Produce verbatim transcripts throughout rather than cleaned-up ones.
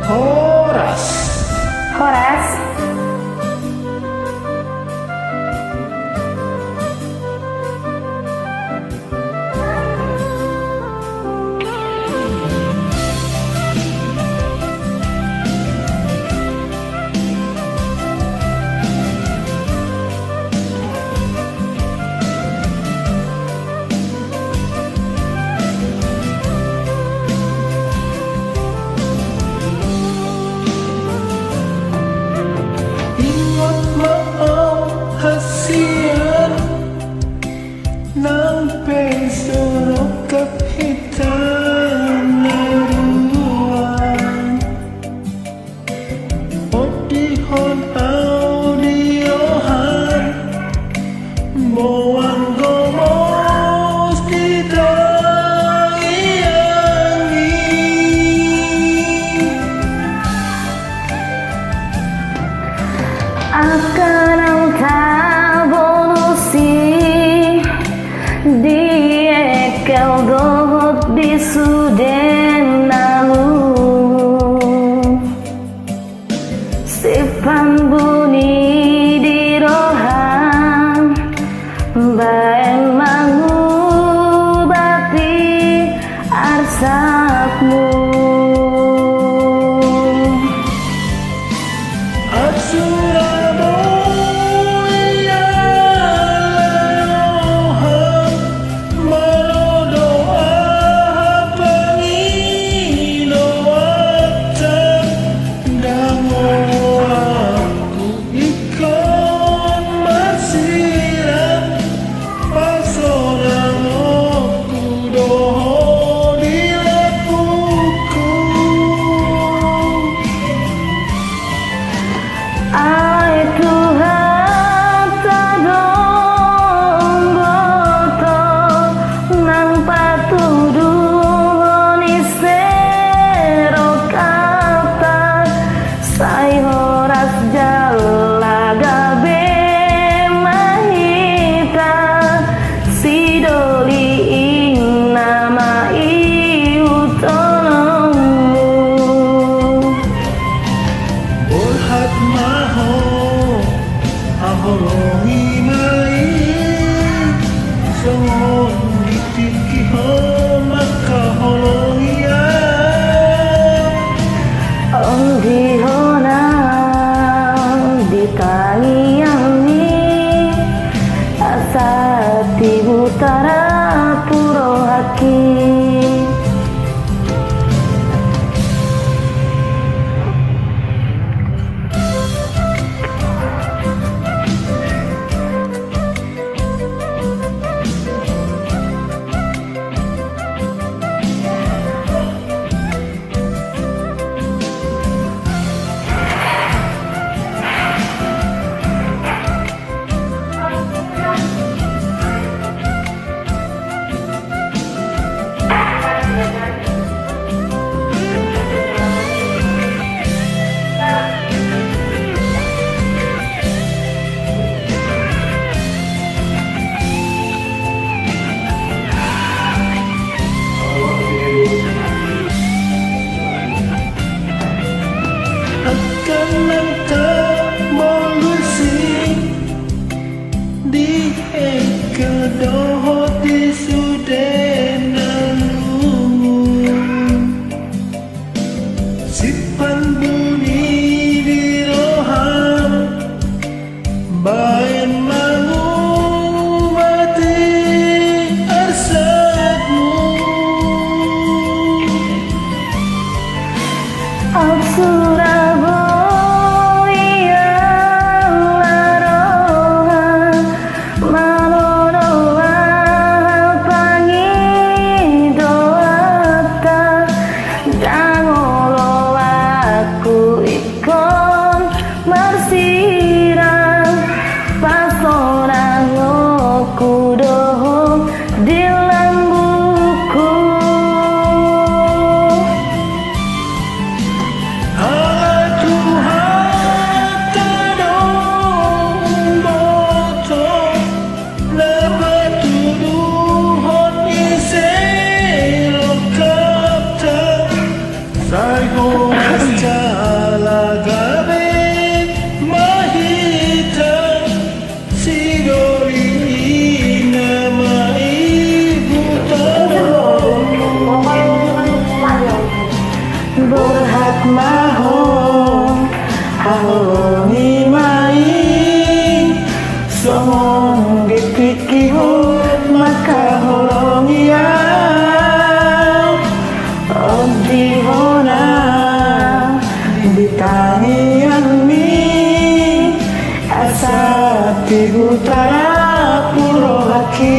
Horas. Horas. Ingot ma ahu hasian, nang pe so rongkap hita na dua. Ondihon ahu di roham, boan gomos di tangiang i. Angka naung tabo nusi di engkel dohot di sude na lungun. Sipambuni di roham, baen mangubati arsakmu. Arsura boi ala roham, molo do aha pangidoanta, ndang olo ahu ingkon marsirat, pasonangku do ho di lambungku. Ai Tuhanta do umboto, nang patuduhon ise rongkapta, sai horas jala gabe ma hita, sidoli inna ma ihuthononmu. Borhat ma ho, haholongi ma i, songon di tingki ho mangkaholongi ahu. Ondihon ahu di tangiangmi, asa tibu tarapuk rohangki. Angka naung tabo nusi di engkel dohot di sude na lungun. Sipambuni di roham, baen mangubati arsakmu. Arsura boi ala roham, molo do aha Pingki ho mangkaholongi au, on di hona di tangiangmi, asa tibu tarapur rohangki.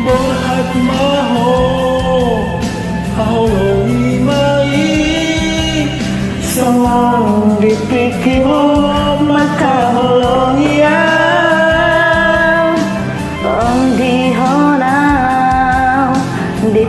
Borhat ma ho, haholongi ma i, songon dipingki ho mangkaholongi au, on di hona di